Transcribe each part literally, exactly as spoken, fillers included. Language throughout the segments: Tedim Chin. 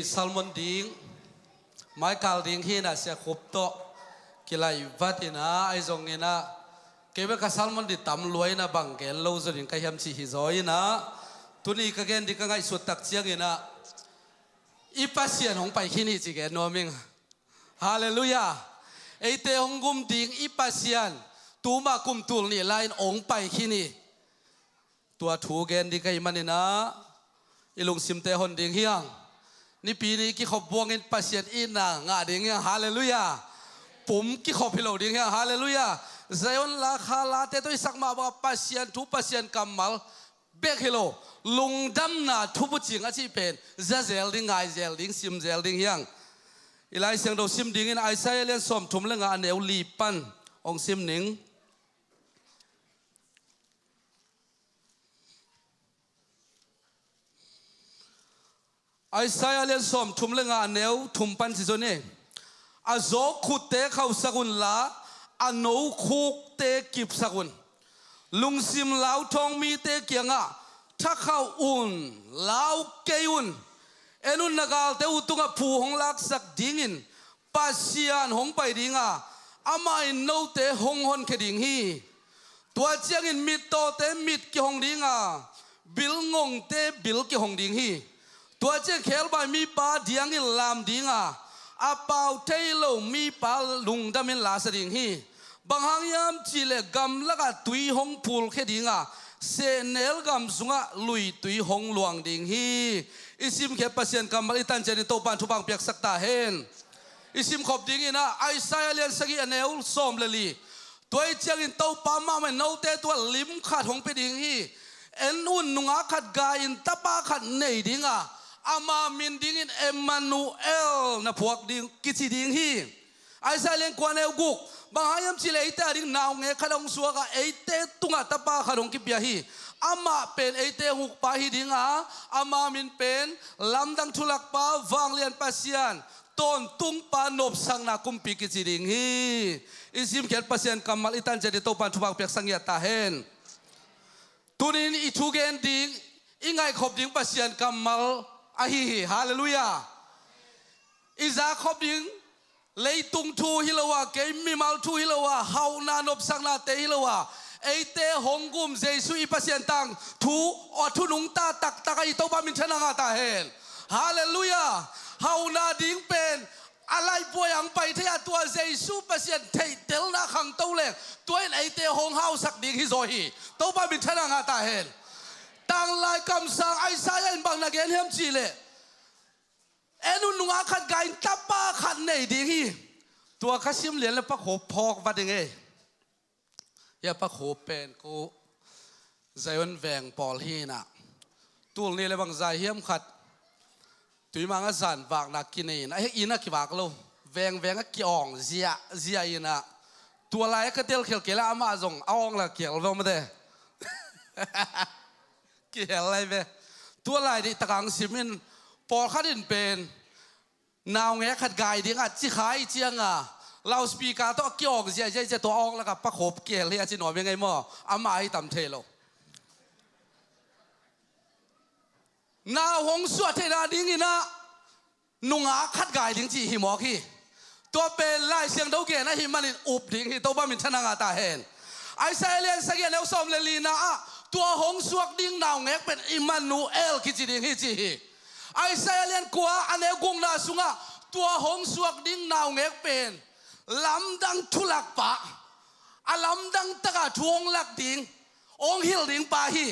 sermon ding, maikal ding hi-in ah Sia Khup tawh kilaivat in ah, ahi zongin ah kei bek ka sermon ding tam lua in ah bang gen lo zaw ding ka hiam cih hi zaw in ah, tuni ka gen ding ka ngaihsut tak ciangin ah i Pasian hong pai khin hi ci gen nuam ing. Halleluiah. Eite hong gum ding i Pasian tuma kum tul nih lai-in hong pai khin hi. Tua thu gen ding ka hih manin ah i lungsimte hon ding hi hang. Nipi ni kikhop buangin Pasian itna ngah ding hi hang. Halleluiah. Pum kikhop hi lo ding hi hang. Halleluiah. Zion la kha late tawh i sak mah bangah Pasian thu, Pasian kammal bek hi lo, lungdamna thubucing a cih pen za zel ding, ngai zel ding, sim zel ding hi hang. I Lai Siangtho sim dingin Isaiah lian sawmthum le nga, a neu li pan hong sim ning. Isaiah lian sawmthum le nga, a neu thum pan ci zaw ni. A zawk khutte khauhsak unla, a no khukte kipsak un. Lungsim lauthawng mite kiangah, thakhauh un, lau kei un. En un, na galte uh tungah phu hong laksak dingin Pasian hong pai ding a, amah in note hong honkhia ding hi. Tua ciangin mittawte mit kihong ding a, bilngongte bil kihong ding hi. Tua ciang khebai mipa diangin lam ding a, a pau thei lo mipa lungdamin lasa ding hi. Bang hang hiam cihleh gamlakah tui hong phulkhia ding a, sehnel gam sungah luitui hong luang ding hi. I simkhiat Pasian kammal i tan ciangin Topa'n thupha hong piaksak ta hen. I simkhop dingin ah Isaiah lian sagih, a neu sawm le li. Tua hi ciangin Topa mahmah in note tungah lim khat hong pia ding hi. En un, nungak khat gai-in tapa khat nei ding a, ama min dingin Emmanuel na phuak ding kici ding hi. Isaiah lian kua, neu guk. Bang hang hiam cihleh eite a ding naungek khat hong suak a, eite tungah tapa khat hong kipia hi. Amah pen eite hong ukpa hi ding a, ama min pen Lamdang Thulakpa, Vanglian Pasian, Tawntungpa, Nopsakna Kumpi kici ding hi. I simkhiat Pasian kammal i tan ciangin Topa'n thupha hong piaksak ngiat ta hen. Tunin i thugen ding, i ngaihkhop ding Pasian kammal ahi hi. Halleluiah. I zakhop ding leitung thu hi lo a, kei mimal thu hi lo a, hauhna nopsaknate hi lo a, eite hong gum Jesu i Pasian tangthu, a thu nungta taktak ahi, Topa minthanna ngah ta hen. Halleluiah. Hauhna ding pen a laibuai ah hong pai thei a, tua Jesu Pasian theihtelna khangto leng, tua in eite hong hausak ding hi zaw hi. Topa minthanna ngah ta hen. Tanglai kamsang Isaiah in bang na gen hiam cihleh, en un, nungak khat gai-in tapa khat nei ding hi. Tua ka sim lian le Pa Khup phawk va ding ei. Hia Pa Khup pen ko Zion veng pawl hi-in ah, tul nih le bang zai hiam khat Tuimang ah zan vakna kinei-in ah, hih inn ah kivak lo, vengveng ah ki-awng ziahziah in ah, tua lai-ah ka telkhial kei leh amah zong a awng leh kial ve mate. Kihel lai ve. Tua lai dih tak hong sim in, pawlkhat in pen naungek khat gai ding a ci kha i ciang a, loudspeaker tawh a ki-awng ziahziah, tua awng lakah Pa Khup kihel hi a ci nuam hi ing ei maw? Amah ahi tam thei lo. Nau hong suah theihna dingin ah nungak khat gai ding cih hi mawk hi. Tua pen Lai Siangtho gen ahih manin up ding hi. Topa minthanna ngah ta hen. Isaiah lian sagih, a neu sawm le lina ah tua hong suak ding naungek pen Immanuel kici ding hi ci hi. Isaiah lian kua, a neu gukna sungah tua hong suak ding naungek pen Lamdang Thulakpa, a lamdang taka thu hong lak ding, hong hilh ding pa hi.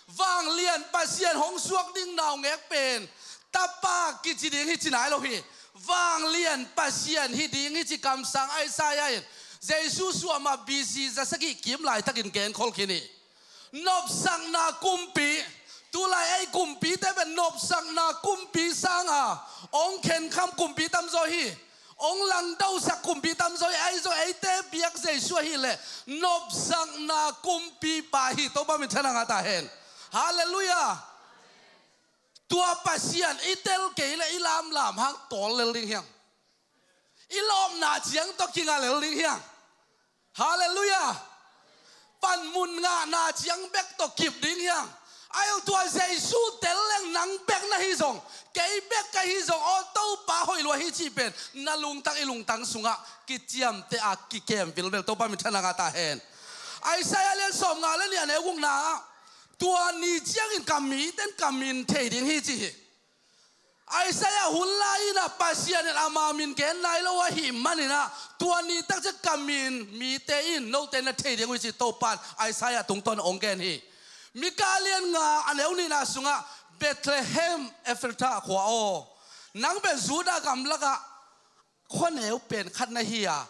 Vanglian Pasian hong suak ding naungek pen Tapa kici ding hi ci nai lo hi. Vanglian Pasian hi ding hi ci kamsang Isaiah in Jesu suahmah B C za sagih kim laitakin genkhol khin hi. Nopsakna kumpi. Tulai ei kumpite pen nopsakna kumpi sanga hong khenkham kumpi tamzaw hi. Hong langdosak kumpi tamzaw hi. Ahi zong eite biak Jesu ahih leh nopsakna kumpipa hi. Topa minthanna ngah ta hen. Halleluiah. Tua Pasian i tel kei leh i lamlam hang tawl lel ding hi hang. I lawpna ciang tawh kinga lel ding hi hang. Halleluiah. Panmun ngahna ciang bek tawh kip ding hi hang. Ahi zong tua Jesu tel leng nang bek na hi zong, kei bek ka hi zong, aw Topa hoih lua hi cih pen na lungtang i lungtang sungah kiciamteh a kikem vilvel, Topa min thang a ngah ta hen. Isaiah lian sawmnga le nih a neu gukna ah, tua ni ciangin ka mite in ka min thei ding hi ci hi. Isaiah hun lai-in ah Pasian in ama min gen nai lo ahih manin ah, tua ni takciang ka min mite in note na thei ding uh hi ci Topa'n Isaiah tungtawn hong gen hi. Mika lian nga a neu nihna sungah, Bethlehem Ephrathah khua aw, nang pen Judah gamlakah khuaneu pen khat na hi a,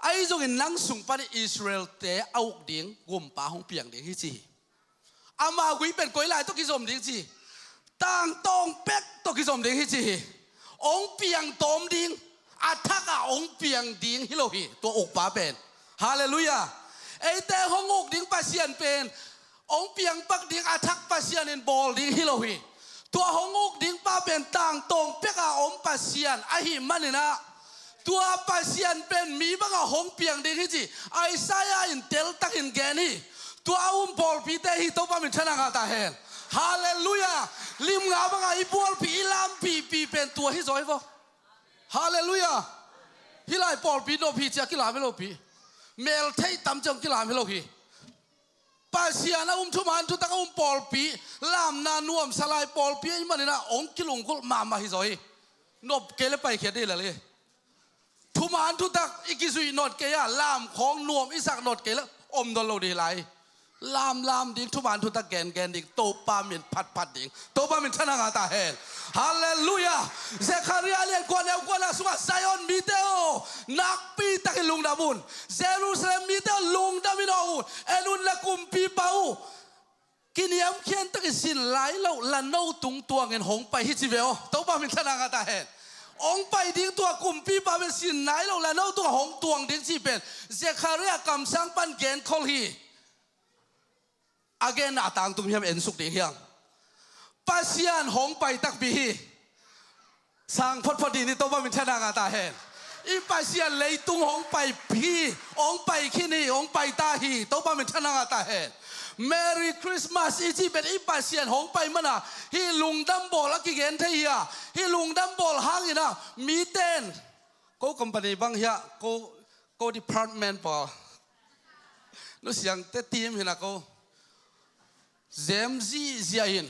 ahi zongin nang sung panin Israel-te a uk ding gumpa hong piang ding hi ci hi. Ama gui pen koi lai tawh kizom ding ci hi? Tangtawng pek tawh kizom ding hi ci hi. Hong piang tawm ding, a thak ah hong piang ding hi lo hi tua ukpa pen. Halleluiah. Eite hong uk ding Pasian pen hong piang pak ding, a thak Pasian in bawl ding hi lo hi. Tua hong uk ding pa pen tangtawng pek a om Pasian ahih manin ah, tua Pasian pen mi bangah hong piang ding hi ci Isaiah in teltakin gen hi. Tua a um pawlpite hi, Topa min thang a ngah ta hen. Halleluiah. Lim nga bangah i bualpih, i lampihpih pen tua hi zaw hi vaw. Halleluiah. Hih lai pawlpi nop hi ci-a kilam hi lo pi. Mel theih tam ciang kilam hi lo hi. Pasian a um, thuman thutak a um pawlpi, lamna nuamsa lai pawlpi ahih manin ah hong kilunggulh mahmah hi zaw hi. Nop kei leh paikhiat ding hi lel hi. Thuman thutak i kizuih nawt kei a, lam khawng nuam i sak nawt kei leh om nawn lo ding hi lai. Lamlam ding, thuman thutak gengen ding, Topa min phatphat ding, Topa min thang a ngah ta hen. Halleluiah. Zekhariah lian kua neu kuana sungah, Zion mite aw, nakpi takin lungdam un. Jerusalem mite aw, lungdam in aw un. En un, na kumpipa uh kiniamkhiat takin sin nai lo lano tung tuangin hong pai hi ci ve aw. Topa min thang a ngah ta hen. Hong pai ding tua kumpipa pen sin nai lo lano tungah hong tuang ding cih pen Zekhariah kamsang pan genkhol hi. A genna a tangtung hiam, ensuk ding hiam? Pasian hong pai takpi hi. Sang photphot dih ni, Topa min thang a ngah ta hen. I Pasian leitung hong pai hi, hong pai khin hi, hong pai ta hi, Topa min thang a ngah ta hen. Merry Christmas i cih pen i Pasian hong pai man a, hih lungdam bawl a kigen thei hi a, hih lungdam bawl hangin a, mite in, ko company bang hiah, ko, ko department pawl, Nu Siangte team hi na ko, zem zihziah in,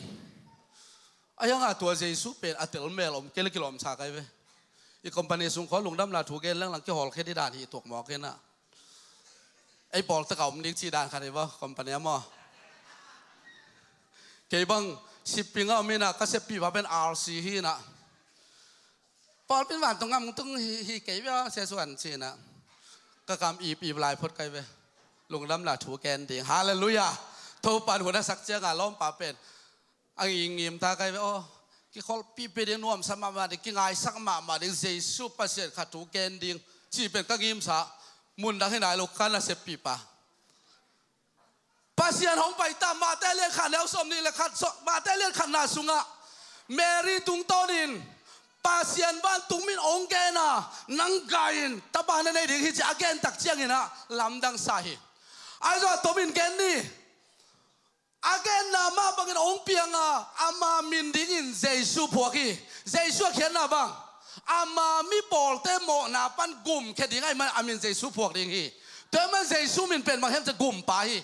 a hiang a tua Jesu pen a tel mel om kei leh kilawm sa kai ve. I company sung khawng lungdamna thu gen lenglang kihawlkhia ding dan hi tuak mawk hi na. Ei pawl tak a om ding cih dan khat hi vaw, company a maw. Kei bang shipping a om hi na, ka seppihpa pen R C hi na. Pawlpi in vantung gam tung hi, hi kei ve aw, Sia Suan ci na. Ka kam ipip lai phot kai ve. Lungdamna thu gen ding. Halleluiah. Topa in hun a sak ciang a lawmpa pen a ngimngim ta kai ve aw. Kikholhpihpih ding, nuamsa mahmah ding, kingaisak mahmah ding, Jesu Pasian khat thu gen ding cih pen ka ngimsa. Mun dang hi nai lo, ka na seppihpa. Pasian hong pai ta, Mate lian khat neu sawmnih le khat, so-, Mate lian khatna sungah Mary tungtawnin Pasian vantungmi in hong gen a, nang gai in tapa na nei ding hi ci a gen tak ciangin a lamdang sa hi. Ahi zong a tomin gen ni. A genna mah bangin hong piang a, ama min dingin Jesu phuak hi. Jesu a khiatna bang? Ama mi pawlte mawhna pan gumkhia ding ahih man a min Jesu phuak ding hi. Tua ahih man Jesu min pen bang hiam cih leh gumpa hi.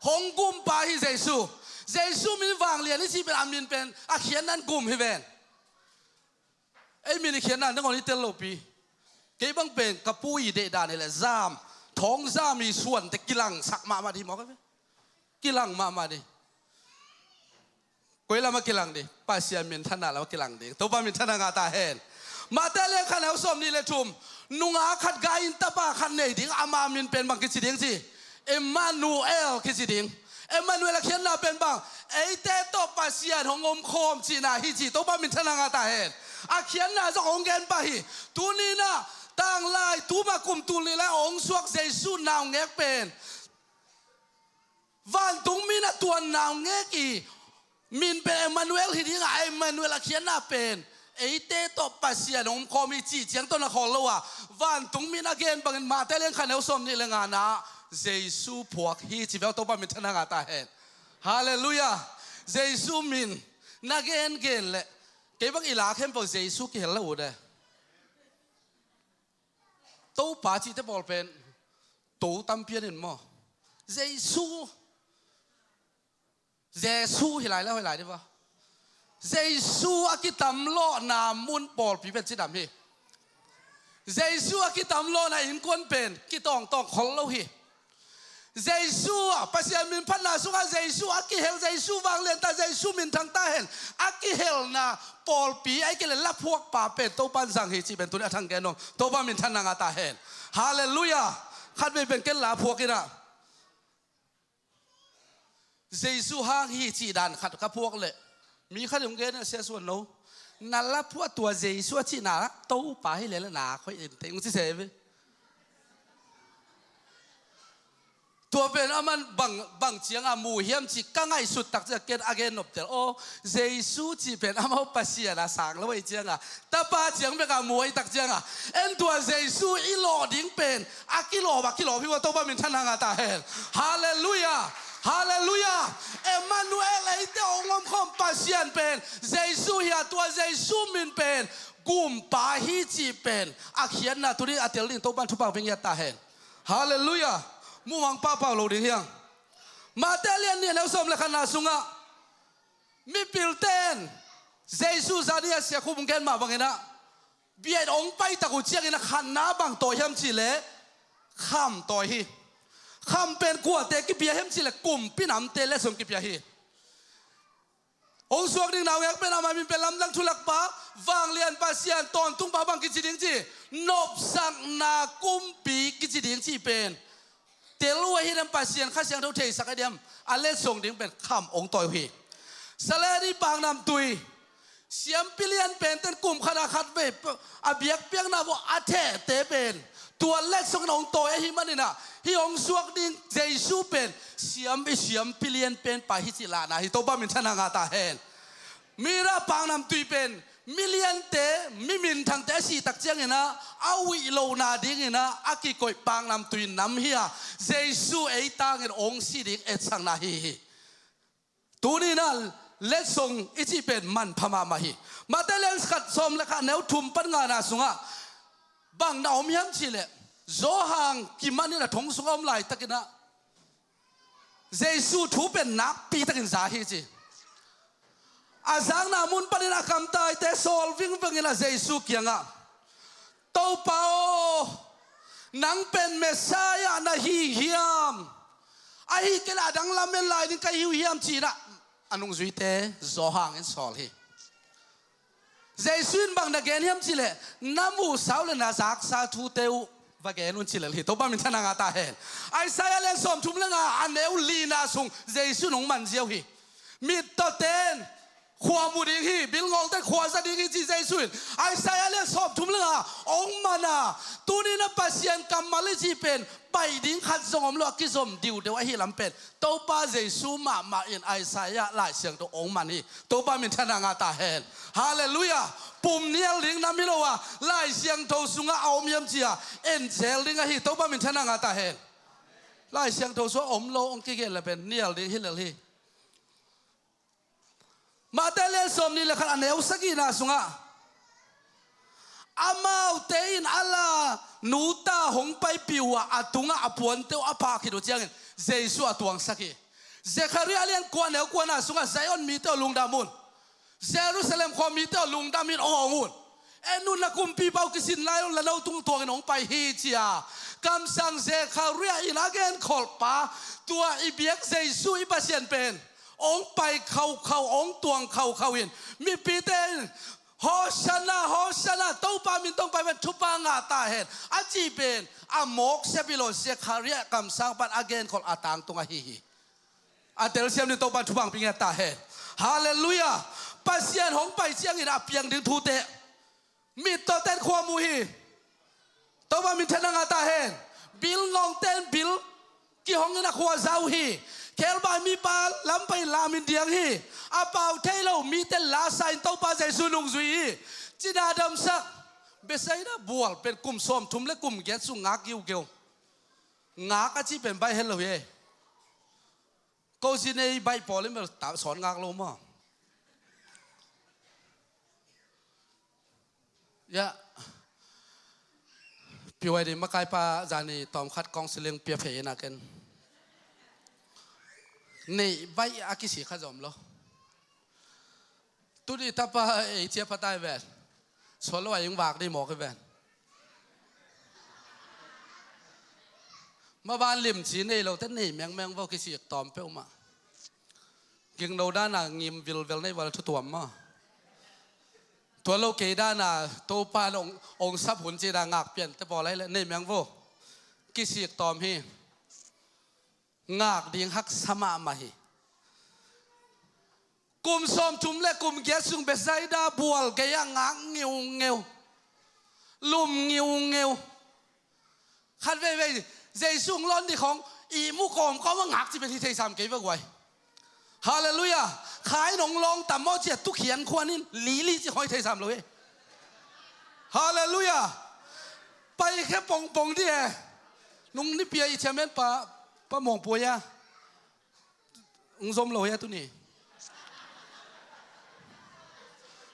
Hong gumpa hi Jesu. Jesu min vanglian i cih pen a min pen a khiatna in gum hi ven. Ei min i khiatna nangawn i tel lopi. Kei bang pen ka pu i deih dan hi leh zam, thawng zam i suante kilangsak mahmah ding hi mawk a ve. Kilang mahmah ding. Koi lamah kilang ding? Pasian minthanna lamah kilang ding. Topa minthanna ngah ta hen. Mate lian khat neu sawmnih le thum. Nungak khat gai in tapa khat nei ding, ama min pen bang kici ding ci? Emmanuel kici ding. Emmanuel a khiatna pen bang? Eite tawh Pasian hong omkhawm cihna hi ci. Topa minthanna ngah ta hen. A khiatna zong hong gen pah hi. Tuni-in ah tanglai, tuma kum tul nih lai hong suak Jesu naungek pen vantungmi in a tuan naungek i min pen Emmanuel hi ding a, Emmanuel a khiatna pen eite tawh Pasian omkhawm hi cih ciang tawh na khawl lo a, vantungmi in a gen bangin Mate lian khat neu sawmnih le ngana Jesu phuak hi ci ve aw. Topa minthanna ngah ta hen. Halleluiah. Jesu min na gengen leh kei bang i la khempeuh Jesu kihel lo uh de. Topa cihte pawl pen to tampi an in maw? Jesu, Jesu hi lai le hoih lai dih va. Jesu a kitamlawhna mun pawlpi pen cidam hi. Jesu a kitamlawhna innkuan pen kitawngtawng khol lo hi. Jesu a Pasian min phatna sungah Jesu a kihel, Jesu vanglian ta, Jesu minthang ta hen a kihelna pawlpi a i kile laphuakpa pen Topa in zang hi cih pen tuni a thang gen om. Topa minthanna ngah ta hen. Halleluiah. Khatvei pen ken laphuak inah Jesu hang hi cih dan khat ka phuak leh mi khat in hong gen a sia suan lo. Na laphuah tua Jesu a cihna Topa hi leh na khoih in teng ci se ve. Tua pen aman bang, bang cianga mu hiam ci ka ngaihsut tak ciang ken a gen noptel aw. Jesu cih pen amau Pasian a sang lo ei cianga Tapa ciang beka mu ei tak cianga en tua Jesu i lawh ding pen a kilawm a kilawm hi ua. Topa minthanna ngah ta hen. Halleluiah. Halleluiah. Emmanuel eite hong omkhawm Pasian pen Jesu hi a tua Jesu min pen Gumpa hi cih pen a khiatna tuni a tel ding Topa in thupha pia ngiat ta hen. Halleluiah. Mumang pahpah lo ding hiang. Mate lian nih a neu sawm le khatna sungah mipilte in Jesu zani a sia khum gen mah banginah bia in hong paitak uh cianginah khatna bang tawi hiam cihleh kham tawi hi. Kham pen kuate kipia hiam cihleh kumpi namte letsong kipia hi. Hong suak ding naungek pen amah min pen lamdang thulakpa, vanglian Pasian, tawntungpa bang kici ding ci, nopsakna kumpi kici ding ci pen tel uh ahi dem Pasian Kha Siangtho theisak a diam a letsong ding pen kham hong tawi uh hi. Saledi paknamtui siampi lian penten kum khat a khatvei a biakpiakna vawh a thehte pen tua letsong in hong tawi ahi maninah hih hong suak ding Jesu pen siam i siampi lian pen pa hi cih lahna hi. Topa minthanna ngah ta hen. Mira paknamtui pen miliante mi minthangte a sih tak cianginah a uih lohna dinginah a kikoih paknamtui nam hi a Jesu ei tangin hong si ding etsakna hi hi. Tuni inah letsong i cih pen manpha mahmah hi. Mate lian khat sawm le khat neu thum pan ngana sungah bang na om hiam cihleh Johan kimanin a thong sungah om laitakinah Jesu thu pen nakpi takin za hi ci. A zakna mun panin a kamtaite sawl vingvengin a Jesu kiangah Topa aw, nang pen Messiah na hi hiam? Ahi kei leh a dang lamen lai ding ka hi uh hiam ci-inah a nungzuite Johan in sawl hi. Jesu in bang na gen hiam cihleh na muhsa uh le na zaksa thute uh va gen un ci lel hi. Topa minthanna ngah ta hen. Isaiah lian sawmthum le nga a neu lina sung Jesu in hong man ziau hi. Mittawten khua mu ding hi, bilngawngten khua za ding hi ci Jesu in Isaiah lian sawmthum le nga hong man a, tuni na Pasian kammal i cih pen paih ding khat zong om lo a kizom diudeu ahi lam pen Topa Jesu mahmah in Isaiah Lai Siangtho hong man hi. Topa minthanna ngah ta hen. Halleluiah. Pum nial ding nam hi lo a Lai Siangtho sungah a om hiam ci-a en zel ding ahi. Topa minthanna ngah ta hen. Lai Siangtho sungah om lo hong kigen le pen nial ding hi lel hi. Mate lian sawmnih le khat a neu sagihna sungah amaute in a la nuta hong paipih uh a, a tungah a puante uh a phah khit uh ciangin Jesu a tuangsak hi. Zekhariah lian kua neu kuana sungah Zion mite aw lungdam un. Jerusalem khua mite aw lungdam in hong hong un. En un na kumpipa uh kisin lai un la no tung tuangin hong pai hi ci-a kamsang Zekhariah in a genkholhpa tua i biak Jesu i Pasian pen hong pai khaukhau hong tuang khaukhau in mipite in Hosanna, Hosanna, Topa min tawh hong pai pen thupha ngah ta hen a cih pen a mawk siapi lo Zekhariah kamsang pan a genkholh a tangtung ahi hi. A telsiam ding Topa in thupha hong pia ngiat ta hen. Halleluiah. Pasian hong pai ciangin a piang ding thute mittawten khua mu hi. Topa minthanna ngah ta hen. Bilngawngten bil kihongin a khua za uh hi. Khelbai mipa lampai in lamin diang hi. A pau thei lo mite lasa in Topa Jesu nungzui hi. Cina damsak Bethsaida bual pen kum sawmthum le kum giat sung ngak giugeu. Ngak a cih pen baih het lo hi. Ko si nei baih pawl in bel ta sawn ngak lo maw? Ya. Piuai ding makaipa zani tawmkhat kawng siling pia phei ina ken. Nei baih a kisik kha zom lo. Tuni tapa ei cia phatai ven. Sual lo a ing vak dih mawk i ven. Maban limci nei lo te nei mengmeng vo kisik tawm peuhmah. Gingno dana ngim vilvel nei val thutuam maw? Tua lo kei dana Topa in ong, ong sap hun ci da ngak pian te pawl ai le nei meng vo. Kisik tawm hi. Ngak ding haksa mahmah hi. Kum sawmthum le kum giat sung Bethsaida bual gei-ah ngak ngiungeu. Lum ngiungeu. Khat veivei Jesu hong lawn ding khawng ihmu kawmkawm a ngak ci pen hi thei sam kei va guai. Halleluiah. Kha in hong lawng tam maw cia tukhian khuan in lili ci khawng hi thei sam lo hi. Halleluiah. Pai khe pongpong di e. Nung ni pia i chairman pa, pa mawngpuai a. Ng zom lo hia tuni.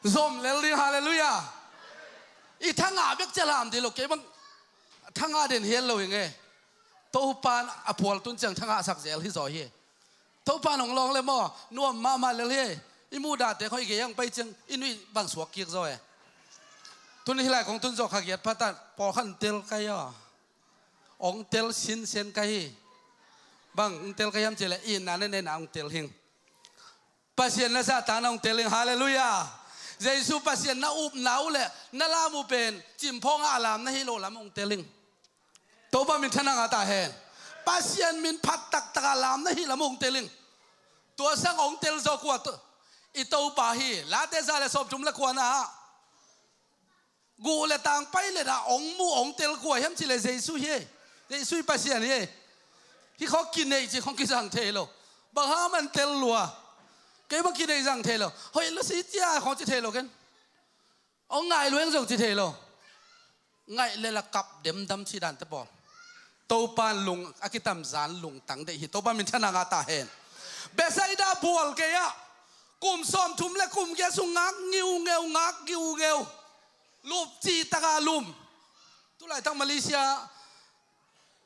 Zom lel ding, halleluiah. I thangah bek cia lam dih lo kei bang. Thangah den hial lo hi nge. Topan a phual tun ciang thangah sak zel hi zaw hi. Topan hong lawng le maw nuam mahmah lel hi. I muhdahte khoi gei ang pai ciang i nuih bang suak kik zaw e. Tun hi lai kong tun zaw kha giat phatan pawlkhat tel kai aw. Ong tel sinsen ka hi. Bang ong tel ka hiam cileh itna ne nena ong tel hing. Pasian na zahtakna ong tel hing. Halleluiah. Jesu Pasian na upna uh le na lam uh pen cimphawngah a lam na hi lo lam ong tel hing. Topa min thana ngah ta hen. Pasian min phat taktakah lam na hi lam ong tel hing. Tua sang ong tel zaw kua i Topa hi. Late za le sawmthum le kuana ah guh le tang pai le dah ong mu ong tel kua hiam cileh Jesu hi. Jesu hi Pasian hi. Hi khawng kineih ci khawng kizang thei lo. Bang ha man tel lua. Kei bang kineih zang thei lo. Hoih lo si cia khawng ci thei lo ken. Ong ngai lueng zong ci thei lo. Ngaih le la kap demdam ci dante pawl. Topan lung a kitamzan lungtang deih hi. Topa min thana ngah ta hen. Bethsaida bual kei ah kum sawmthum le kum giat sung ngak ngiungeu ngak ngiungeu. Lup cih taka lum. Tulaitak Malaysia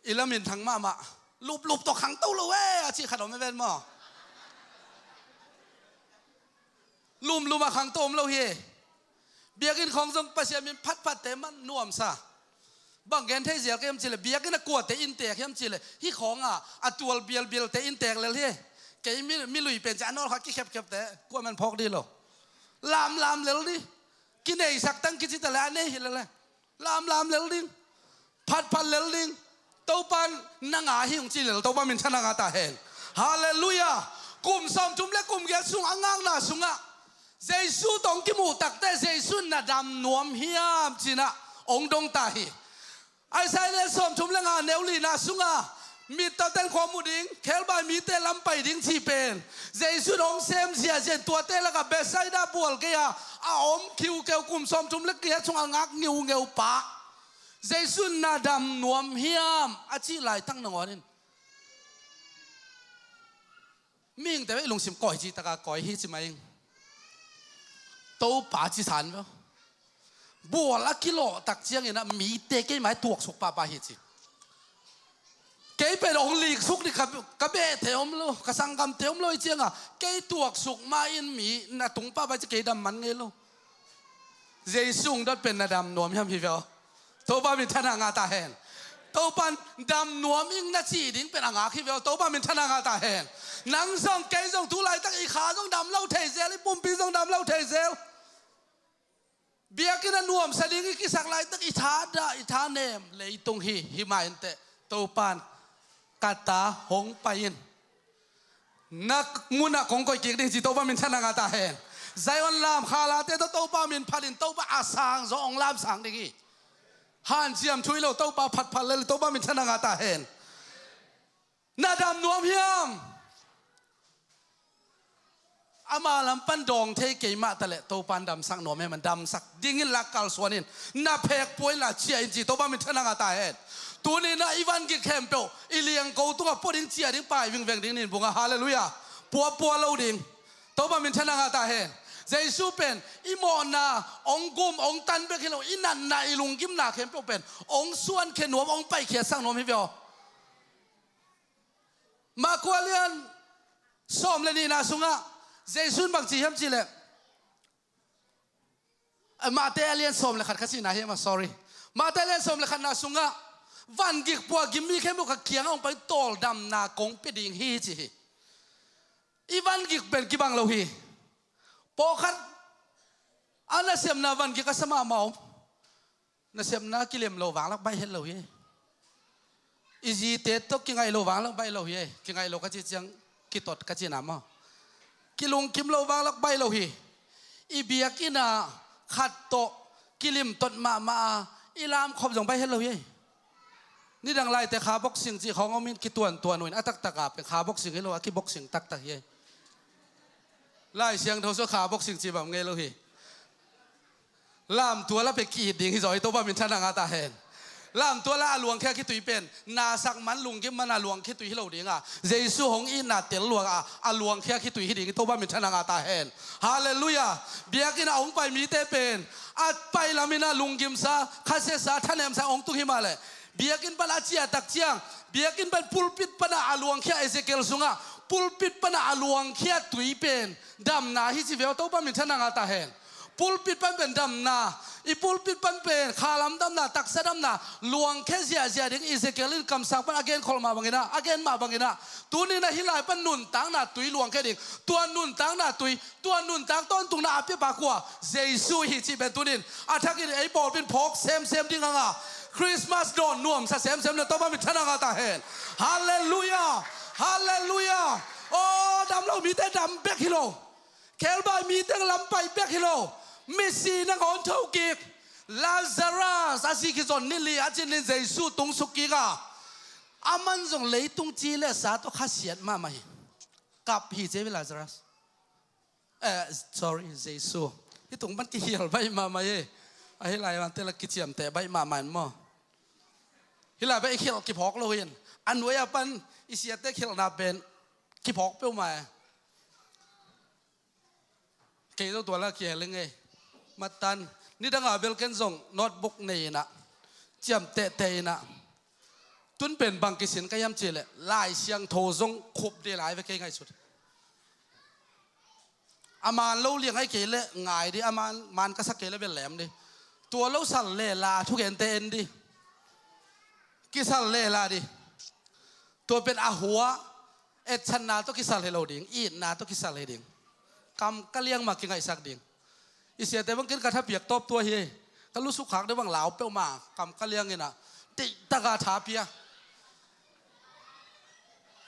i lamin thang mahmah. Luplup tawh khangto lo e a cih khat om e ven maw? Lumlum a khangto om lo hi. Biakinn khawng zong Pasian min phatphatte man nuamsa. Bang gen thei zial ka hiam cileh biakinn a kuate inntek hiam cileh hi khawngah a tual bialbialte inntek lel hi. Kei mi, mi lui pen ci a nawlkhat kikhepkhepte kuaman phawk dih lo. Lamlam lel dih. Kineihsak tang kici ta le a nei hi lele. Lamlam lel ding. Phatphat lel ding. Topan na nga hi ung ci lel Topa min thana ngah ta hen. Halleluiah. Kum sawmthum le kum giat sung a ngakna sungah Jesu tawh ong kimuh takte Jesu na dam nuam hiam cinah ong dong ta hi. Isaiah le sawmthum le nga neu lina sungah mittaten khua mu ding khelbai mite lam pai ding cih pen Jesu in hong sem ziahziah in tuate lakah Bethsaida bual kei a a om khiukeu kum sawmthum le giat sung a ngak ngiungeu pa Jesu in na dam nuam hiam a cih laitak nangawn in mihingte vei lungsim kawi cih taka kawi hi ci mai ing. Topa ci san veu. Bual a kilawh tak ciangin a mite keimah i tuaksuk pahpah hi ci. Kei pen hong liksuk ni ka, ka behte om lo, ka sanggamte om lo i cianga kei tuaksuk ma in mi na tung pahpah ci kei dam man ngei lo. Jesu ung dot pen na dam nuam hiam hi veu. Topa min thana ngah ta hen. Topan dam nuam ing na cih ding pen a ngak hi veu. Topa min thana ngah ta hen. Nang zong kei zong tu laitak i kha zong dam lo thei zel, i pumpi zong dam lo thei zel. Biakinn a nuamsa ding i kisak laitak i thadah i thanem leitung hi, hi mah inteh Topan ka ta hong pai in. Na munah kong koih kik ding ci Topa min thana ngah ta hen. Zion lam khalate tawh Topa min phatin Topa a sang zaw hong lamsang ding hi. Hanciam thui lo Topa phatphat lel Topa min thana ngah ta hen. Na dam nuam hiam? Ama lam pan dawng thei kei mah taleh Topan damsak nuam e, man damsak dingin la kalsuan in, na phek pua in la ciah in ci, Topa minthanna ngah ta hen. Tuni-in ah i van gik khempeuh i liangko tungah pua ding, ciah ding, pai vingveng ding, nin bungah, halleluiah, puapua lo ding. Topa minthanna ngah ta hen. Jesu pen i mawhna hong gum hong tan bek hi lo, i natna, i lunggimna khempeuh pen hong suankhia nuam, hong paikhiatsak nuam hi ve aw. Marka lian sawm le nihna sungah Jesu in bang ci hiam cih leh, eh, Mate a lian sawm le khat kha cihna hiam ah, sorry. Mate a lian sawm le khatna sungah van gik pua gim mi khempeuh ka kiangah hong pai, tawldamna kong pia ding hi, ci hi. I van gik pen kibang lo hi. Pawlkhat a nasepna van gik a sa mahmah om. Nasepna kilem lo vanglak baih het lo hi. I zite tawh kingaih lo vanglak baih lo hi. Kingaih lo ka cih ciang kitot ka cihna maw? Kilungkim lo vanglak baih lo hi. I biakinn ah khat tawh kilimtot mahmah a, i lamkhop zong baih het lo hi. Nidang laite kha boxing cih khawng om in, kituantuan uh in, a taktak a pen kha boxing hi lo, a kiboxing taktak hi. Lai Siangtho sungah kha boxing cih bang ngei lo hi. Lamtual a pen ki-it ding hi zaw hi, Topa minthanna ngah ta hen. Lamtual a a luangkhia khitui pen nasak man, lunggim man a luangkhia tui hi lo ding a, Jesu hong itna tel luang a a luangkhia khitui hi ding hi, Topa minthanna ngah ta hen. Halleluiah. Biakinn ah hong pai mite pen a pai lam in ah lunggimsa, khasiasa, thanemsa hong tung hi mah leh, biakinn pan a ciah tak ciang, biakinn pan, pulpit pan a a luangkhia, Ezekiel sungah pulpit pan a a luangkhia tui pen damna hi ci ve aw, Topa minthanna ngah ta hen. Pulpit pan pen damna, i pulpit pan pen khalam damna, taksa damna luangkhia ziahziah ding. Ezekiel in kamsang pan a genkholh mah bangin ah, a gen mah bangin ah, tuni-in ah hih lai pan nuntakna tui luangkhia ding. Tua nuntakna tui, tua nuntak tawntungna a piapa kua? Jesu hi cih pen tuni-in a thakin ei pawlpi in phawk semsem ding hang a, Christmas dawn nuamsa semsem ding, Topa minthanna ngah ta hen. Halleluiah. Halleluiah. Aw, dam lo mite dam bek hi lo. Khebai mite lam pai bek hi lo. Misi nangawn thokik. Lazarus a si kizon ni li a cin in Jesu tung suk kik a, aman zong leitung ci le sa tawh khasiat mahmah hi. Kap hi ci ve Lazarus. Eh, sorry, Jesu. Hih tung pan kikhial baih mahmah hi. Ahi lai vante la kiciamteh baih mahmah in maw? Hih lai pan i khial kiphawk lo hi in, a nuai a pan i siate khialhna pen kiphawk peuhmah e. Kei zong tua la kihel ing ei. Matan, nidang a bel ken zong notebook nei in ah, ciamtehteh in ah, tun pen bang kisin ka hiam cih leh Lai Siangtho zong khup dih lai ve, kei ngaihsut. A man lo liang ahi kei leh ngai dih, a man, man ka sak kei leh bel lem dih. Tua lo sal le la thugente en dih. Kisal le la dih. Tua pen a hua, etchanna tawh kisal hi lo ding, itna tawh kisal hi ding. Kam ka liang mah kingaihsak ding. I siate bang ken ka thapiak tawp tua hi. Ka lusuk khak deuh bang lau peuhmah, kam ka liang in ah, deihtak a tha pia.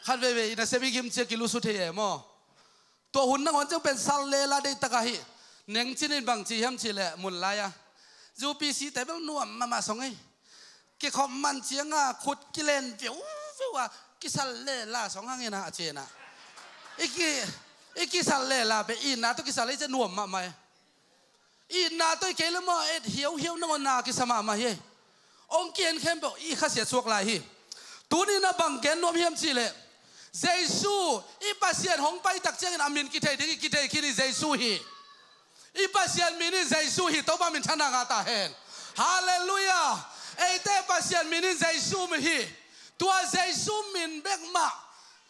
Khat veivei i nasep i gim ciang kilusuk thei e maw? Tua hun nangawn ciang pen sal le la deihtak ahi. Nengcin in bang ci hiam cih leh mun lai a, U P C te bel nuam mahmah song ei. Kikhop man ciang a khut kilen viuveu a, kisal le la song hang in ah, a ci in ah. I ki, i kisal le la pen itna tawh kisal hi ci, nuam mahmah e. Itna tawh hi kei leh maw, et hiauhiau nangawn na kisa mahmah hi. Hong ki-en khempeuh i khasiat suak lai hi. Tuni-in ah bang gen nuam hiam cih leh, Jesu, i Pasian hong pai tak ciangin a min kithei ding hi, kithei khin hi, Jesu hi. I Pasian min in Jesu hi, Topa minthanna ngah ta hen. Halleluiah. Eite Pasian min in Jesu mi hi. Tua Jesu min bek mah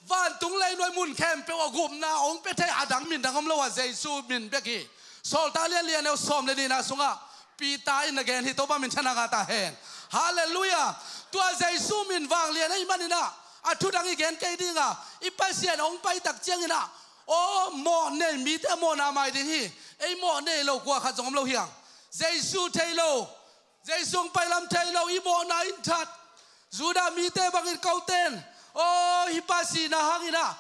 vantung leinuai mun khempeuh a gupna hong pia thei, a dang min dang om lo a, Jesu min bek hi. Sawltak lian li, a neu sawm le nihna sungah Peter in na gen hi, Topa minthanna ngah ta hen. Halleluiah. Tua Jesu min vanglian ahih manin ah, a thu dang i gen kei ding a, i Pasian hong pai tak ciangin ah, aw, mawh nei mite a mawhna mai ding hi. Ei mawh nei lo kua khat zong om lo hi hang. Jesu thei lo, Jesu hong pai lam thei lo, i mawhna in that. Judah mite bangin kote in, aw, hih pa sihna hangin ah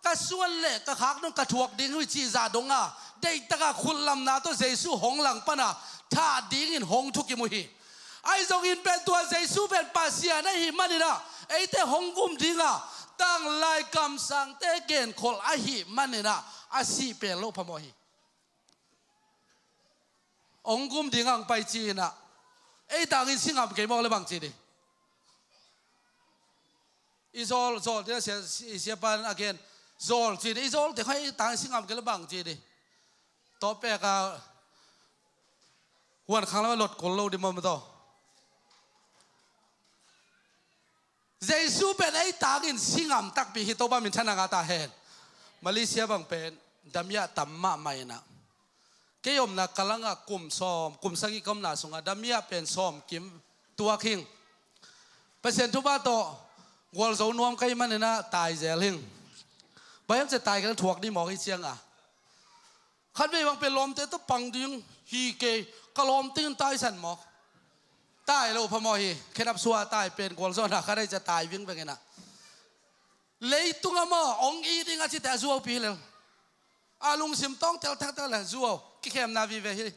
ka suan le ka khak dong ka thuak ding hi, cih zah dong a, deihtak a khutlamna tawh Jesu hong langpan a, thah dingin hong thukim uh hi. Ahi zongin pen tua Jesu pen Pasian ahih manin ah, eite hong gum ding a, tanglai kamsangte genkholh ahih manin ah, a sih pel loh phamawh hi. Ong gum ding ang pai ci-in ah, ei tangin si ngam kei mawk le bang ci ding? I zawl, zawl ding a sia, i siapa in a gen, zawl ci ding, i zawl ding, ei tangin si ngam kei le bang ci ding? Tawpek a huan khang lam a lot kul lo ding maw, maw taw. Jesu pen ei tangin si ngam takpi hi, Topa minthanna ngah ta hen. Malaysia bang pen damiah tam mahmah in ah, kei omna Kallang ah kum sawm, kum sagih ka omna sungah damiah pen sawm kim tuak hing. Pasian thupha tawh gualzo nuam ka hih manin ah tai zel hing. Bang hiam cih leh tai ka thuak ding mawk hi ciang a, khatvei bang pen lawmte tawh pang ding hi kei, ka lawmte in taisan mawk. Tai lo phamawh hi, khenap sua tai pen gualzawhna khat ahi ciang tai vingveng in ah. Leitung ah maw, ong it ding a cite a zuaupi hi lel. A lungsim tawng telthak tak le zuau, kikhemna vive hi.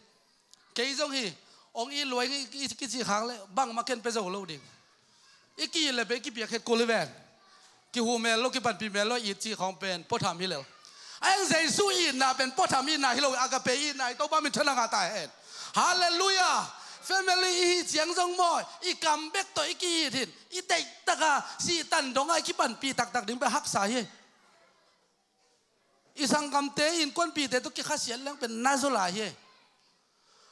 Kei zong hi, ong it lua ing i, i, kici khak le bangmah ken pia zo lo ding. I ki-it le pen kipiak het kul hi ven. Kihu mel lo, kipanpih mel lo, it cih khawng pen puatham hi lel. A eng Jesu itna pen puatham itna hi lo, agape itna hi, Topa minthanna ngah ta hen. Halleluiah. Family i hih ciang zong maw, i kam bek tawh i ki-it hin, i deihtak a sihtan dong a i kipanpih taktak ding pen haksa hi. I sanggamte, innkuanpihte tawh kikhasiat leng pen na zaw lai hi.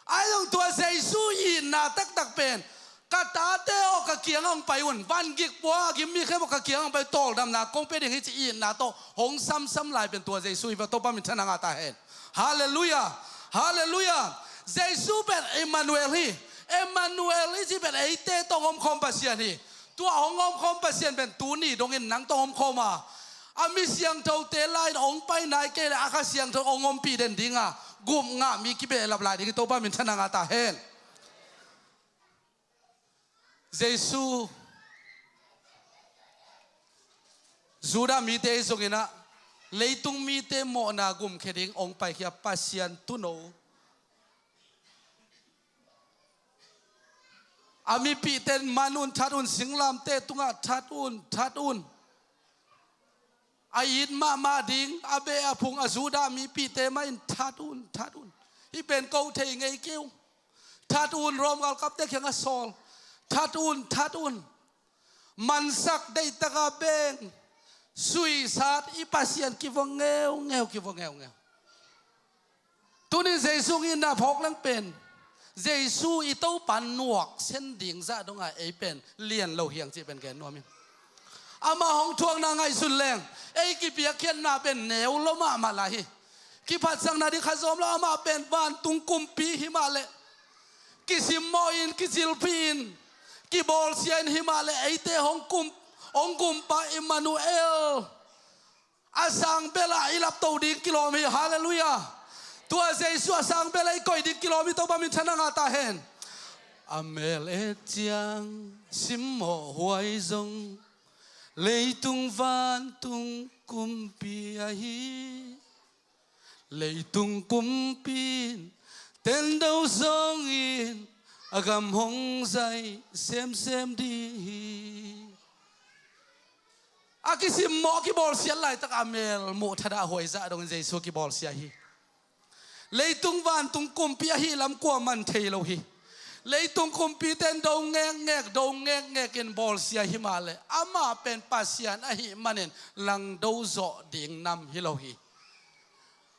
Ahi zong tua Jesu itna taktak pen, ka tate aw, ka kiangah hong pai un, vangik pua a gim mi khempeuh ka kiangah hong pai, tawldamna kong pia ding hi ci itna tawh hong samsam lai pen tua Jesu hi ve, Topa minthanna ngah ta hen. Halleluiah. Halleluiah. Jesu pen Emmanuel hi. Emmanuel i cih pen eite tawh hong omkhawm Pasian hi. Tua hong omkhawm Pasian pen tuni dongin nang tawh hong omkhawm a, a mi siangthote lai-in hong pai nai kei leh a Kha Siangtho hong ompih den ding a, gup ngah mi kibehlap lai ding hi, Topa minthanna ngah ta hen. Jesu, Judah mite ahi zongin ah, leitung mite mawhna gumkhia ding hong paikhia Pasian tuuno. A mipihte in man un, that un, singlamteh tungah that un, that un. A it mahmah ding, a beh a phung a Judah mipihte mah in that un, that un. Hih pen ko thei ngei kei uh. That un, Rom galkapte kiangah sawl. That un, that un. Mansak, deihtak a beng, suisat, i Pasian kivuah ngeungeu, kivuah ngeungeu. Tunin Jesu itna phawk leng pen, Jesu i Topa nuak sen ding zah dong a ei pen lian lo hi hang cih pen gen nuam ing. Amah hong thuakna ngaihsun leng, ei kipiakkhiatna pen neu lo mahmah lai hi. Kiphatsakna ding khat zong om lo, amah pen vantung kumpi hi mah leh, kisimmawh in, kicilphih in, kibawlsia in, hi mah leh eite hong kum, hong gumpa Emmanuel, a sangbel ah i lapto ding kilawm hi. Halleluiah. Tua Jesu a sangbel ah i koih ding kilawm hi, Topa minthanna ngah ta hen. A mel et ciang simmawh huai zong, leitung vantung kumpi ahi. Leitung kumpi in tendo zawngin a gam hong zai semsem ding hi. A kisimmawh, a kibawlsiat laitak a mel muh thadah huai zah dongin Jesu kibawlsia hi. Leitung vantung kumpi ahih lam kuaman thei lo hi. Leitung kumpite in do ngekngek, do ngekngek in bawlsia hi mah leh, amah pen Pasian ahih manin langdo zawh ding nam hi lo hi.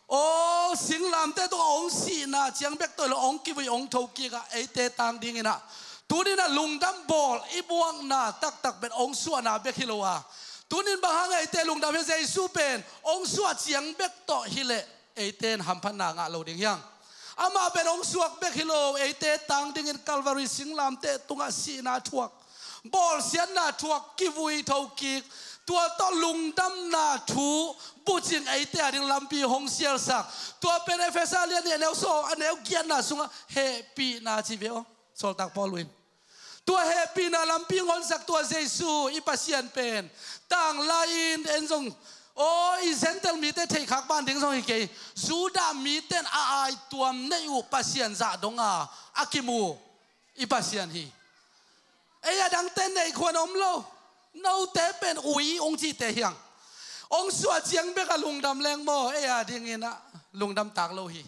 Aw, singlamteh tungah hong sihna ciang bek tawh hi lo, hong kivui, hong thokik a, eite tang dingin ah, tunin ah lungdam bawl i buakna taktak pen hong suahna bek hi lo a, tunin bang hang eite lungdam hiam? Jesu pen hong suah ciang bek tawh hi leh eite in hamphatna ngah lo ding hi hang. Amah pen hong suak bek hi lo, eite tang dingin Calvary singlamteh tungah sihna thuak, bawlsiatna thuak, kivui thokik, tua tawh lungdamna thu bucing eite a ding lampi hong sialsak. Tua pen Efesa lian nih a neu sawm, a neu giatna sungah hehpihna ci ve aw, Sawltak Paul in. Tua hehpihna lampi hong honsak tua Jesu i Pasian pen, tanglai-in en zong, aw, i Gentile mite theihkhak ban ding zong hi kei, Judah mite in a aituam neih uh Pasian zah dong a, a kimu i Pasian hi. Ei a dangte neih khuan om lo. Note pen ui ung cihte hi hang. Hong suah ciang bek a lungdam leng maw, ei a dingin a lungdam tak lo hi.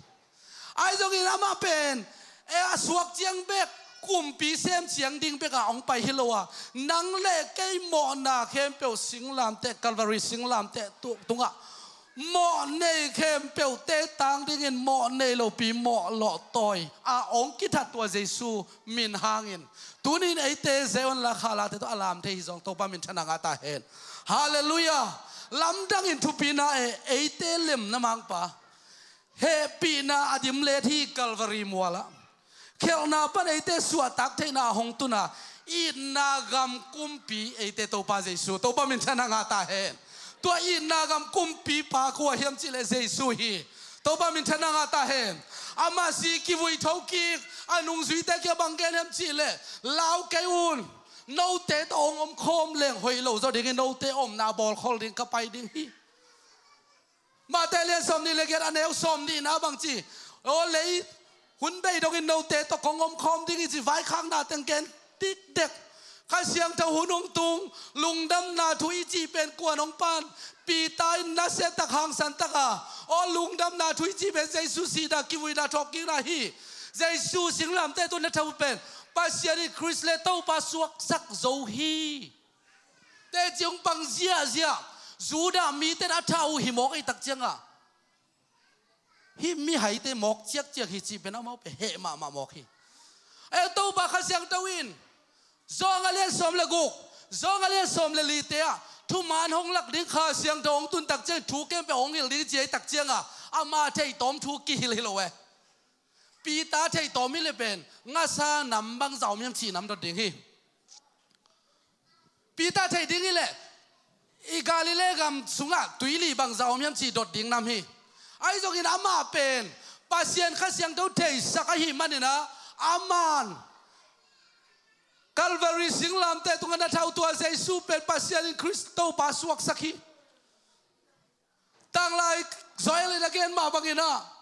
Ahi zongin amah pen, ei a suak ciang bek, kumpi sem ciang ding bek a hong pai hi lo a, nang le kei mawhna khempeuh singlamteh, Calvary singlamteh tu-, tungah mawh nei khempeuhte tang dingin mawh nei lopi mawh lawhtawi a hong kithat tua Jesu min hangin tunin eite Zion la khalate tawh a lam thei hi zong Topa minthanna ngah ta hen. Halleluiah. Lamdangin thupina e, eite lemna mangpa, hehpihna a dimlet hi Calvary mualah. Khelhna pan eite suahtak theihna a hong tuna itna gam kumpi eite Topa Jesu, Topa minthanna ngah ta hen. Tua itna gam kumpipa kua hiam cihleh Jesu hi. Topa minthanna ngah ta hen. Amah si kivui thokik, a nungzuite kia bang gen hiam cihleh, lau kei un. Note tawh hong omkhawm leng hoih lo zaw dingin note omna bawlkhol ding ka pai ding hi. Mate lian sawmnih le giat a neu sawmnihna bang ci, aw lei hun bei dongin note tawh kong omkhawm ding hi ci vaikhakna teng gen dikdek. Kha Siangtho hun hong tung, lungdamna thu i cih pen kuan hong pan, Peter in nasia tak hangsan taka, aw lungdamna thu i cih pen Jesu sihna kivuina thawhkikna hi. Jesu singlamteh tun na tho pen Pasian in Khrist le Topa suaksak zo hi. Teci hong pang ziahziah Judah mite in a thah uh hi mawk ei tak cianga, hih mihaite mawk ciakciak hi cih pen amau pen heh mahmah mawk hi. E Topa Kha Siangtho in John a lian sawm le guk, John a lian sawm le lite ah thuman hong lak ding Kha Siangtho hong tun tak ciang thu khempeuh hong hilh ding ci ei tak cianga, ama theitawm thu kihilh hi lo e. Peter theitawm hi le pen ngasa nam bangzah om hiam cih nam dot ding hi. Peter theih ding hi leh i Galilee gam sungah tuili bangzah om hiam cih dot ding nam hi. Ahi zongin amah pen Pasian Kha Siangtho theisak ahih maninah aman Calvary singlamteh tungah na thau tua Jesu pen Pasian in Khrist Topa suaksak hi. Tanglai Joel in a gen mah banginah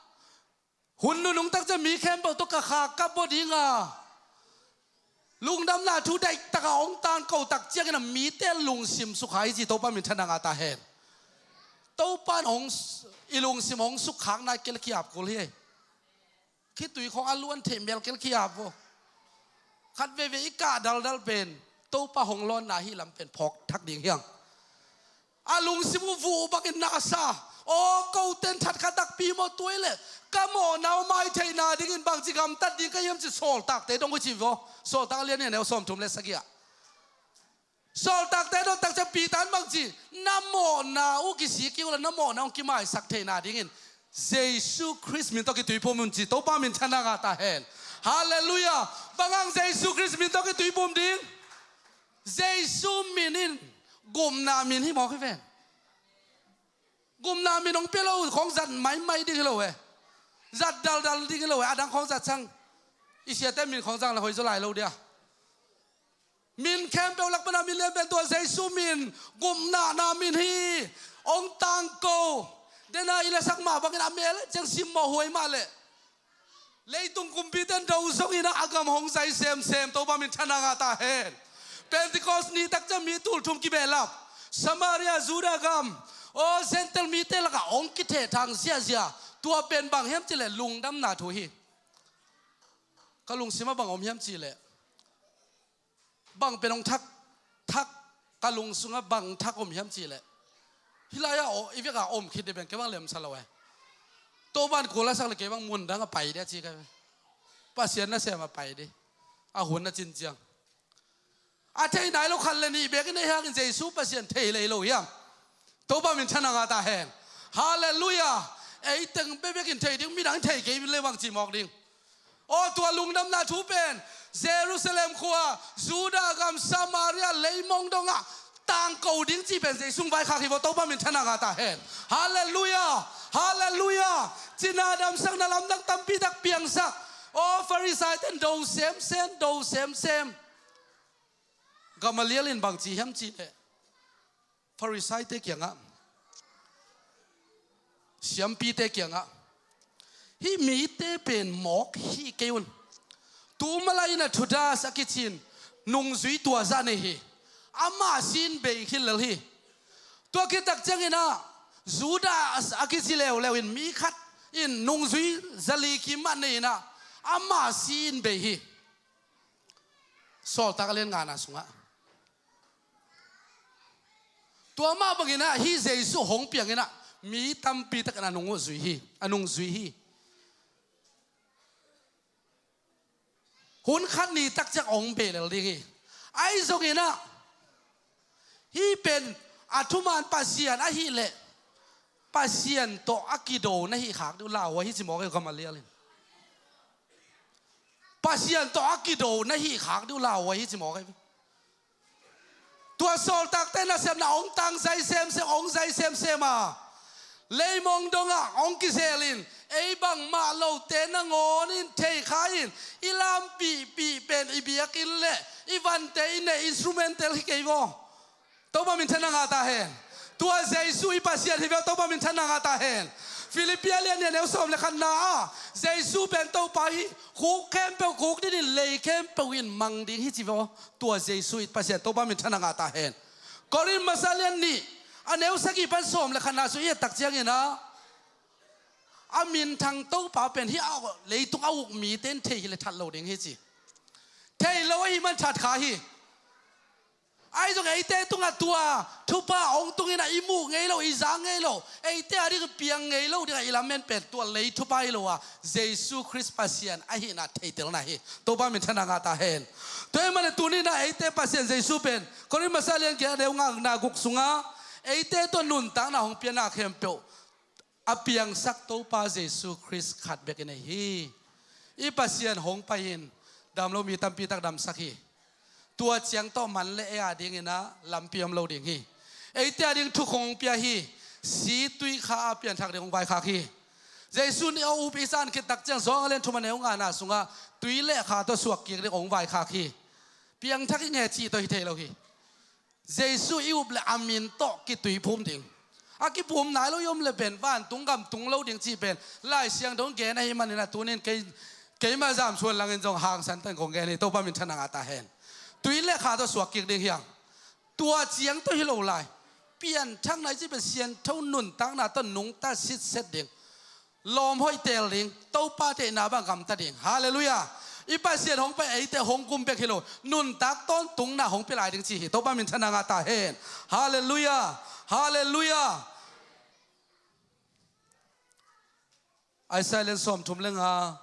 hun nunung takcia mi khempeuh tawh ka kha ka bua dinga lungdamna thu daihtaka hong tangko tak ciangin a mite lungsim sukha hi ci Topa minthanna ngah ta hen. Topa in hong s-, i lungsim hong sukhakna i kel kiap kul hi. Khitui khong a luan theih mel kel kiap vo. Khat veve i kah daldal pen Topa hong lawnna hi lam pen phawk thak ding hiang. A lungsim uh vuh bangin na sa. Aw, koten that kha takpi maw tuai le ka mawhna uh mai theihna dingin bangci gamtat ding ka hiam ci Sawltakte dong uh ci vaw. Sawltak a lian nih a neu sawmthum le sagih ah. Sawltakte dong takcia Peter in bangci na mawhna uh kisik kik uh la na mawhna uh kimaisak theihna dingin Jesu Khrist min tawh kituiphum un ci Topa minthanna ngah ta hen. Halleluiah. Bangang Jesu Khrist min tawh kituiphum ding. Jesu min in gupna min hi mawk hi ven. Gupna min hong pia lo khong zat maimai ding hi lo e. Zat daldal ding hi lo e. A dang khong zat sang i siate min khong zang la hoi zaw lai lo dia. Min khempeuh lak pana min lian pen tua Jesu min gupna na min hi. Hong tangko dena i lasak mah bangin a mel ciang simmawh huai mah leh leitung kumpite in do zongin a gam hong zai semsem Topa minthanna ngah ta hen. Pentecost ni takcia mi tulthum kibehlap Samaria, Judah gam, aw Gentile mite lakah hong kithehthang ziahziah. Tua pen bang hiam cileh lungdamna thu hi. Ka lungsimah bang om hiam cileh bang pen hong thak, thak ka lungsungah bang thak om hiam cileh hih lai-ah aw i vekah om khit dih pen kei bang lemsa lo e. Topa in kul a sak le kei bang mundang a pai dih a ci kai ve. Pasian nasem a pai dih. A hun a cin ciang a thei nai lo khat le nih bekin ei hangin Jesu Pasian thei lei lo hiam? Topa minthanna ngah ta hen. Halleluiah. Ei teng bekbekin thei ding midang thei kei le bang cimawk ding. Aw tua lungdamna thu pen Jerusalem khua, Judah gam, Samaria leimong dongah tangko ding cih pen Jesu hong vaikhak hi vaw. Topa minthanna ngah ta hen. Halleluiah. Halleluiah. Cina damsakna lamdang tampi tak piangsak. Aw Farisai ten do semsem, do semsem. Gamaliel in bangci hiam cihleh Farisaite kiangah, siampite kiangah, hih mite pen mawk hi kei un. Tu malai in a Thudas a kicin nungzui tuazah nei hi. Amah sin bei khit lel hi. Tua khit tak ciangin ah, Judas a kici leuleu in mi khat in nungzui zali kim mah nei in ah, amah si in bei hi. Sawltak a lian ngana sungah. Tua mah bangin ah, hih Jesuh hong piangin ah, mi tampi takin a nung uh zui hi, a nung zui hi. Hun khat ni tak ciang hong beh lel ding hi. Ahi zongin ah, hih pen a thuman Pasian ahih leh, Pasian tawh a kido na hih khak ding uh lau uh hi ci mawk hi, Gamaliel in. Pasian tawh a kido na hih khak ding uh lau uh hi ci mawk hi. Tua sawltakte nasepna hong tang zai semsem, hong zai semsem a, leimong dongah hong kizel in, ei bangmah lote nangawn in thei kha in, i lampihpih pen i biakinn le i vante i neih instrumental hi kei vaw. Topa minthanna ngah ta hen. Tua Jesuh i Pasian hi ve, Topa minthanna ngah ta hen. Filippi a lian nih, a neu sawm le khatna ah, Jesuh pen Topa hi, khuk khempeuh khuk dinin lei khempeuh in mang ding hi ci ve aw. Tua Jesuh i Pasian, Topa minthanna ngah ta hen. Korin masa lian nih, a neu sagih pan sawm le khatna sung i et tak ciangin ah, a minthang Topa pen hih a leitung a uk mite in thei hi le that lo ding hi ci. Thei lo ahih man that kha hi. Ahi zong eite tungah tua thupha hong tungin ah i muh ngei lo, i za ngei lo, eite a ding piang ngei lo dingah i lamen pen tua lei thupha hi lo a, Jesuh Khrist Pasian ahihna theitelna hi. Topa minthanna ngah ta hen. Tua ahih manin tuni-in ah eite Pasian Jesuh pen Korin masa lian giat, a neu nga, na guk sungah eite tawh nuntakna hong piakna khempeuh a piangsak Topa Jesuh Khrist khat bek i nei hi. I Pasian hong pai-in damlo mi tampi tak damsak hi. Tua ciang tawh man le ei a dingin ah lampi om lo ding hi. Eite a ding thukhun hong pia hi. Si tui kha a pianthak ding hong vaikhak hi. Jesuh in a up i zan khit tak ciang, Johan a lian thum, a neu ngana sungah tui le kha tawh suak kik ding hong vaikhak hi. Piangthak i nge cih tawh hi thei lo hi. Jesuh i up le a min tawh kituiphum ding. A kiphum nai lo i om le pen vantung gam tung lo ding cih pen Lai Siangtho in gen ahih manin ah tuni-in kei, keima zam suan langin zong hangsan tawh in kong gen hi. Topa minthanna ngah ta hen. Tui le kha tawh suak kik ding hi hang. Tua ciang tawh hi lo lai, pianthakna i cih pen siangtho nuntakna tawh nungta sitset ding. Lawm hoih teel ding, Topa deihna bang gamta ding. Halleluiah. I Pasian hong pai eite hong gum bek hi lo, nuntak tawntungna hong pia lai ding ci hi. Topa minthanna ngah ta hen. Halleluiah. Halleluiah. Isaiah lian sawmthum le nga,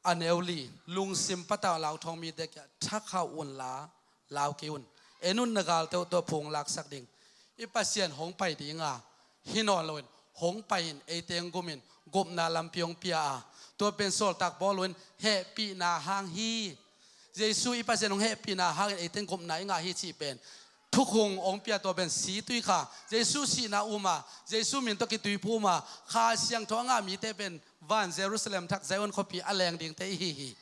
a neu li, lungsim patauh a lauthawng mite kiangah, thakhauh unla lau kei un. En un, na galte uh tawh phung laksak ding. I Pasian hong pai ding a, hi nawn loin hong pai-in eite hong gumin gupna lampi hong pia a, tua pen sawltak Paul in hehpihna hang hi. Jesuh i Pasian hong hehpihna hangin eite in gupna i ngah hi cih pen thukhun hong pia, tua pen si tui kha, Jesuh sihna um a, Jesuh min tawh kituiphum a, Kha Siangtho a ngah mite pen van Jerusalem thak Zion khuapi a leng dingte i hi hi.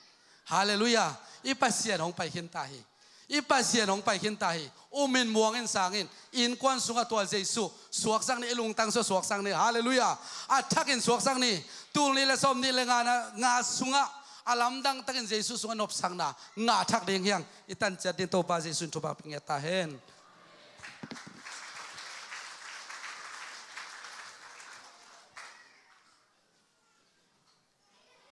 Halleluiah. I Pasian hong pai khin ta hi. I Pasian hong pai khin ta hi. Um in, muang in, sang in, innkuan sungah tua Jesuh suaksak ni, i lungtang sungah suaksak ni. Halleluiah. A thakin suaksak ni. Tul nih le sawm nih le nga na, nga sungah a lamdang takin Jesuh sungah nopsakna ngah thak ding hi hang. I tan ciat ding Topa Jesuh in thupha pia ngiat ta hen.